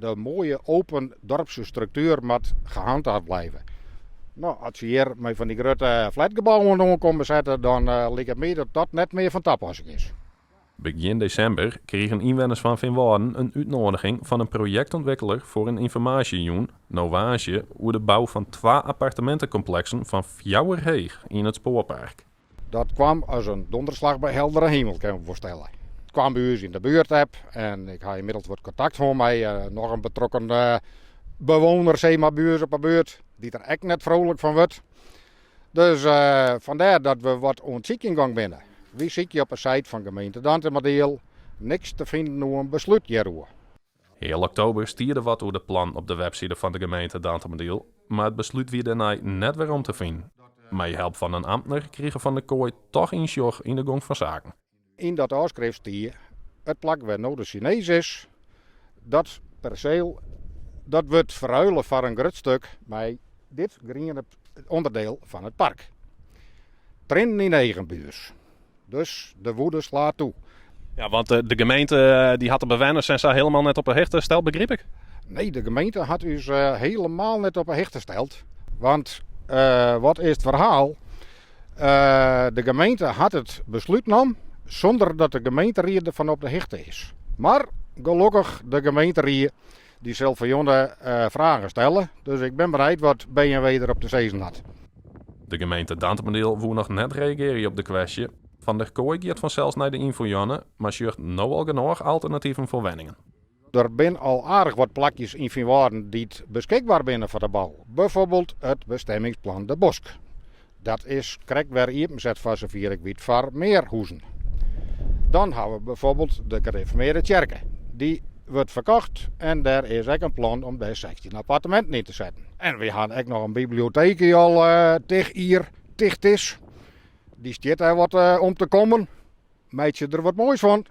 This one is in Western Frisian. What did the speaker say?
De moaie open dorpse struktuer moat gehandhaafd blijve. No, as se hjir mei fan dy grutte flatgebouwen oan komme setten, dan liket my dat dat net mear fan tapassing is. Begjin desimber krigen ynwenners fan Feanwâlden in útnoadiging fan in projektûntwikkeler foar in ynformaasjejûn, no woansdei, oer de bou fan twa appartemintekompleksen fan fjouwer heech yn it spoarpark. Dat kwam as in donderslach by heldere himel, kin ik wol stelle. It kwam by ús yn de buertapp en ik ha ynmiddels wat kontakt hân mei noch in betrokken bewoner sis mar, by ús op 'e buert, dy't der ek net frolik fan wurdt. Dus fandêr dat we wat oan it sykjen gong binne. Wy sykje op 'e site fan gemeente Dantumadiel niks te finen oer in beslút hjiroer. Heal oktober stie der wat oer de plannen op de webside fan de gemeente Dantumadiel, mar it beslút wie dêrnei net werom te finen. Mei help fan in amtner krige Van der Kooi toch ynsjoch yn de gong fan saken. Yn dat ôfskrift stie, it plak wêr no de Sinees is, dat perseel, dat wurdt ferruile foar in grut stuk mei dit griene ûnderdeel fan it park. Triennen yn de eagen by ús. Dus de woede slaat toe. Ja, want de gemeente dy hat de bewenners en sa hielendal net op 'e hichte steld, begryp ik? Nee, de gemeente hat ús hielendal net op 'e hichte steld. Want wat is it ferhaal? De gemeente hat it beslút nommen sûnder dat de gemeenteried derfan op de hichte is. Mar gelokkich, de gemeenterie dy sil fan jûn fragen stelle. Dus ik bin benijd wat B en W derop te sizzen hat. De gemeente Dantumadiel woe noch net reagearje op de kwestje. Van der Kooi giet fansels nei de ynfojûn, mar sjocht no al genôch alternativen foar wenningen. Der binne al aardich wat plakjes yn Feanwâlden dy't beskikber binne foar de bou. Byfoarbyld it bestemmingsplan De Bosk. Dat is krekt wer iepenset foar safier ik wit foar mear huzen. Dan hawwe we byfoarbyld de gereformearde tsjerke. Dy wurdt ferkocht en dêr is ek in plan om dêr 16 apparteminten yn te setten. En wy hawwe ek noch in biblioteek dy't al tich jier ticht is. Dy stiet dêr wat om te kommen. Meitsje der wat moais fan.